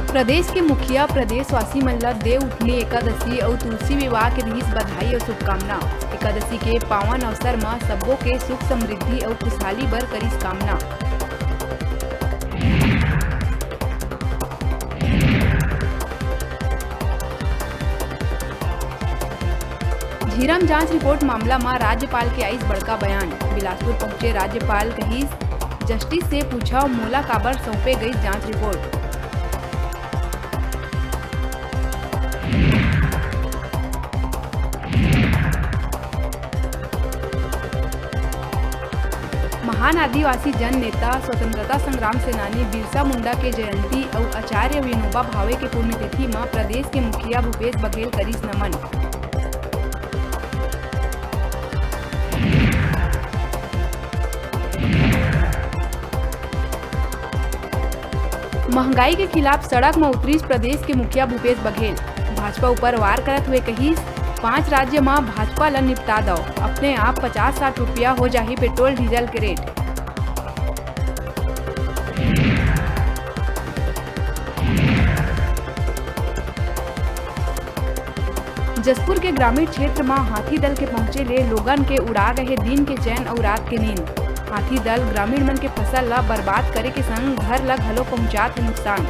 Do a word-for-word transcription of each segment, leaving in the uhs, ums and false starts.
प्रदेश के मुखिया प्रदेशवासी मन ल देवउठनी एकादशी अउ तुलसी विवाह के रिहिस बधाई अउ शुभकामना। एकादशी के पावन अवसर म सब्बो के सुख समृद्धि अउ खुशहाली बर करिस कामना। झीरम जांच रिपोर्ट मामला म राज्यपाल के आइस बड़का बयान। बिलासपुर पहुंचे राज्यपाल, कहिस, जस्टिस से पूछव, मोला काबर सौंपे गइस जांच रिपोर्ट। महान आदिवासी जन नेता, स्वतंत्रता संग्राम सेनानी बिरसा मुंडा के जयंती अउ आचार्य विनोबा भावे के पुण्यतिथि म प्रदेश के मुखिया भूपेश बघेल करिस नमन। महंगाई के खिलाफ सड़क म उतरिस प्रदेश के मुखिया भूपेश बघेल। भाजपा ऊपर वार करत हुए कहिस, पांच राज्य म भाजपा ल निपटा दव, अपने आप पचास साठ रुपया हो जाही पेट्रोल डीजल के रेट। जशपुर के ग्रामीण क्षेत्र म हाथी दल के पहुंचे ले लोगन के उड़ा गए दिन के चैन अउ रात के नींद। हाथी दल ग्रामीण मन के फसल ल बर्बाद करे के संग घर ल घलो पहुंचात हे नुकसान।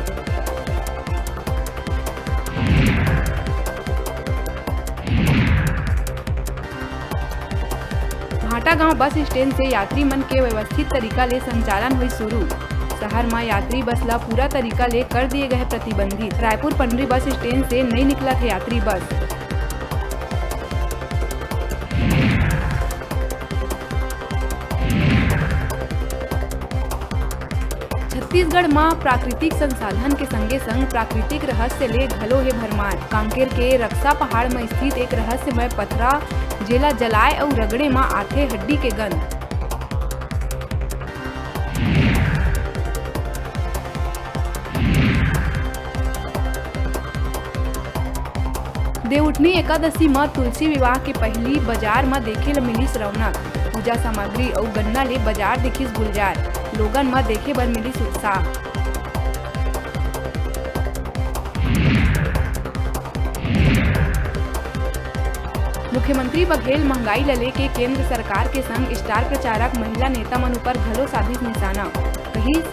भाटागांव बस स्टैंड से यात्री मन के व्यवस्थित तरीका ले संचालन होइस शुरू। शहर म यात्री बस ल पूरा तरीका ले कर दिए गए प्रतिबंधित। रायपुर पंडरी बस स्टैंड से नइ निकलत हे यात्री बस। छत्तीसगढ़ म प्राकृतिक संसाधन के संगे-संग प्राकृतिक रहस्य ले घलो हे भरमार। कांकेर के रक्सा पहाड़ म स्थित एक रहस्यमय पथरा, जेला जलाए अउ रगड़े म आथे हड्डी के गंध। देवउठनी एकादशी म तुलसी विवाह के पहिली बाजार म देखे ल मिलिस रौनक। पूजा सामग्री अउ गन्ना ले बाजार दिखिस गुलजार। लोगन म देखे बर मिलिस उत्साह। मुख्यमंत्री बघेल महंगाई ल लेके केंद्र सरकार के संग स्टार प्रचारक महिला नेता मन ऊपर घलो साधिस निशाना। कहिस,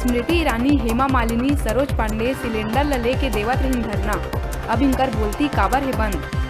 स्मृति ईरानी, हेमा मालिनी, सरोज पांडे सिलेंडर ल लेके देवत रहिन धरना, अब इनकर बोलती काबर हे बंद?